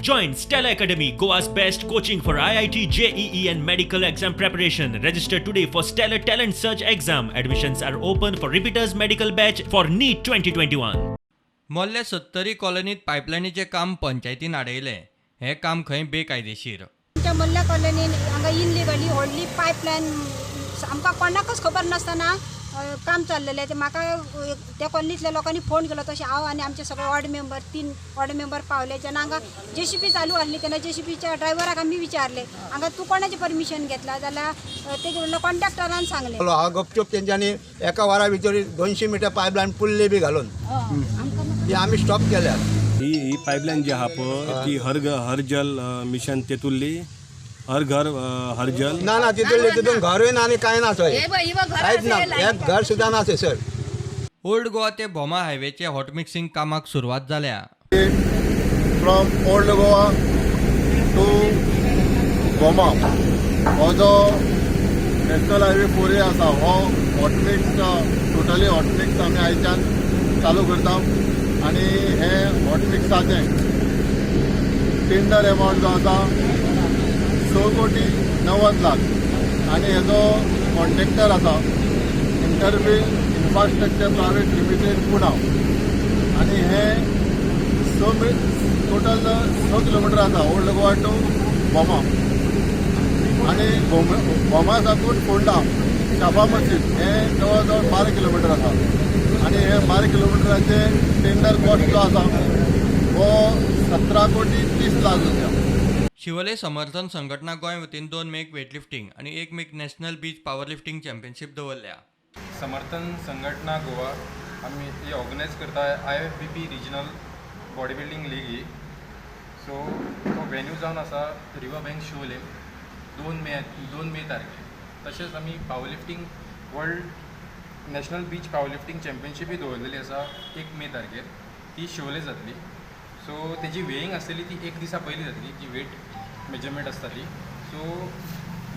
Join Stella Academy, Goa's best coaching for IIT, JEE, and medical exam preparation. Register today for Stellar Talent Search exam. Admissions are open for repeaters medical batch for NEET 2021. Mollem Sattari कॉलनीत पायपलायनीचें काम पंचायतीन आडयलें. हें काम खंय बेकायदेशीर. आमच्या मल्ल्या कॉलनीन हांगा इनलिगली व्हडली पायपलायन आमकां कोणाकच खबर नासतना काम चाललेलें. ते म्हाका त्या कॉलनींतल्या लोकांनी फोन केलो. तशें हांव आनी आमचे सगळे वॉर्ड मेंबर, तीन वॉर्ड मेंबर पावले. जेन्ना हांगा जेसीबी चालू आसली तेन्ना जेसीबीच्या ड्रायव्हराक आमी विचारलें, हांगा तूं कोणाचें परमिशन घेतलां? जाल्यार ते म्हणलो, कॉन्ट्रॅक्टरान सांगलें. हा गपचूप तेंच्यांनी एका वरा भितर 200 मिटर पायपलायन पुरली बी घालून, ती आमी स्टॉप केल्या. ही ही पायपलायन जी आहा पळय, ती हर जल मिशन तेतुरली, हर घर हर जल. ना ना, तितून तितून घरूय ना आनी कांय ना थंय, कांयच ना. एक घर सुद्दां ना थंयसर. ओल्ड गोवा ते भोमा हायवेचे हॉटमिक्सिंग कामाक सुरवात जाल्या. फ्रॉम ओल्ड गोवा टू गोमा हो जो नॅशनल हायवे 4A आसा, हो हॉटमिक्स, टोटली हॉटमिक्स आमी आयच्यान चालू करता आनी हे हॉटमिक्साचें टेंडर एमावंट जो आसा 6 कोटी 90 लाख आनी हेजो कॉन्ट्रॅक्टर आसा इंटरबील इन्फ्रास्ट्रक्चर प्रायवेट लिमिटेड, पुणा. आनी हे स टोटल 6 किलोमिटर आसा ओल्ड गोवा टू भोमा आनी भोमा साकून फोंडा शाबा मस्जीद हे जवळ जवळ 12 किलोमिटर आसा आनी हे 12 किलोमिटराचे टेंडर कॉस्ट जो आसा हो 17 कोटी 30 लाख रुपया. शिवोले समर्थन संघटना गोंय वतीन 2 मेक वेटलिफ्टिंग आनी 1 make national beach power lifting championship दवरल्या. समर्थन संघटना गोवा आमी ही ऑर्गनायज करता IFBB regional body building league ही. सो तो वेन्यू जावन आसा रिवर बँक, शिवोले, 2 मे, 2 मे तारखेर. तशेंच आमी power lifting world national beach power lifting चॅम्पियनशीपय दवरलेली आसा 1 मे तारखेर. ती शिवोले जातली. सो तेजी वेईंग आसतली ती एक दिसा पयलीं जातली, जी वेट मेजरमेंट आसता ती. सो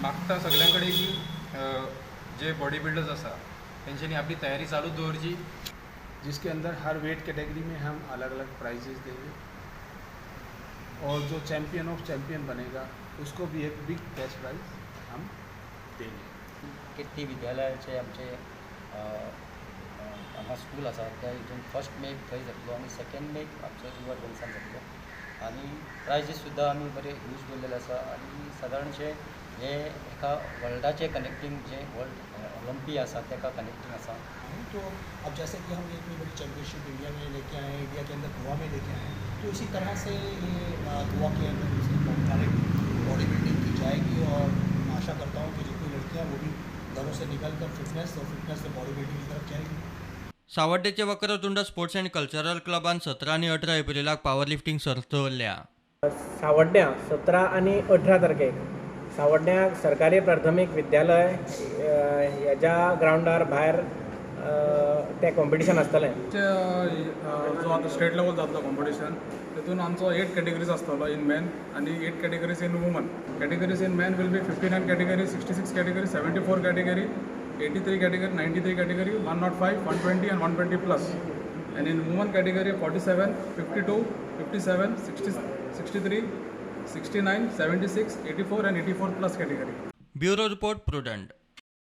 मागता सगल्यां कडेन की जे बॉडी बिल्डर्स आसा तेंच्यांनी आपली तयारी चालू दवरची. जिसके अंदर हर वेट कैटेगरी में हम अलग अलग प्राइजेस देंगे और जो चैम्पियन ऑफ चैम्पियन बनेगा, उसको भी एक बिग कैश प्राइज हम देंगे. कीर्ती विद्यालयाचे आमचे हांगा स्कूल आसा, त्या हितून फर्स्ट मेक थंय जातलो आनी सेकंड मेक आमचो रिवर बँक्सान जातलो आनी प्रायजीस सुद्दां आमी बरे ह्यूज दवरलेले आसा. आनी सादारणशें हे एका वर्ल्डाचें कनेक्टींग, जें वर्ल्ड ऑलंपिया आसा तेका कनेक्टींग आसा. तो अब जैसे कि हम इतनी बड़ी चैम्पियनशिप इंडिया में लेके आए हैं, इंडिया के अंदर गोवा में लेके आए हैं, तो इसी तरह से ये गोवा के अंदर इसकी डायरेक्ट बॉडी बिल्डिंग की जाएगी और मैं आशा करता हूँ कि जितनी लड़कियाँ, वो भी घरों से निकल कर फिटनेस और फिटनेस से बॉडी बिल्डिंग की तरफ जाएगी. सावड्डेचे वक्रतुंड स्पोर्ट्स अँड कल्चरल क्लबान 17 आनी 18 एप्रिलाक पावर लिफ्टिंग सर्त दवरल्या. सावड्ड्यां 17 आनी 18 तारखेक सावड्ड्यां सरकारी प्राथमीक विद्यालय हेज्या ग्रावंडार भायर तें कॉम्पिटिशन आसतलें. जो आतां स्टेट लेवल जातलो कॉम्पिटिशन, तितून आमचो एट कॅटेगरीज आसतलो इन मॅन आनी eight categories in woman. Categories in men will be 59 category, 66 category, 74 category, 83 category, 93 category, 105, 120 and 120 plus, and in woman category 47, 52, 57, 60, 63, 69, 76, 84 and 84 plus category. Bureau report, Prudent.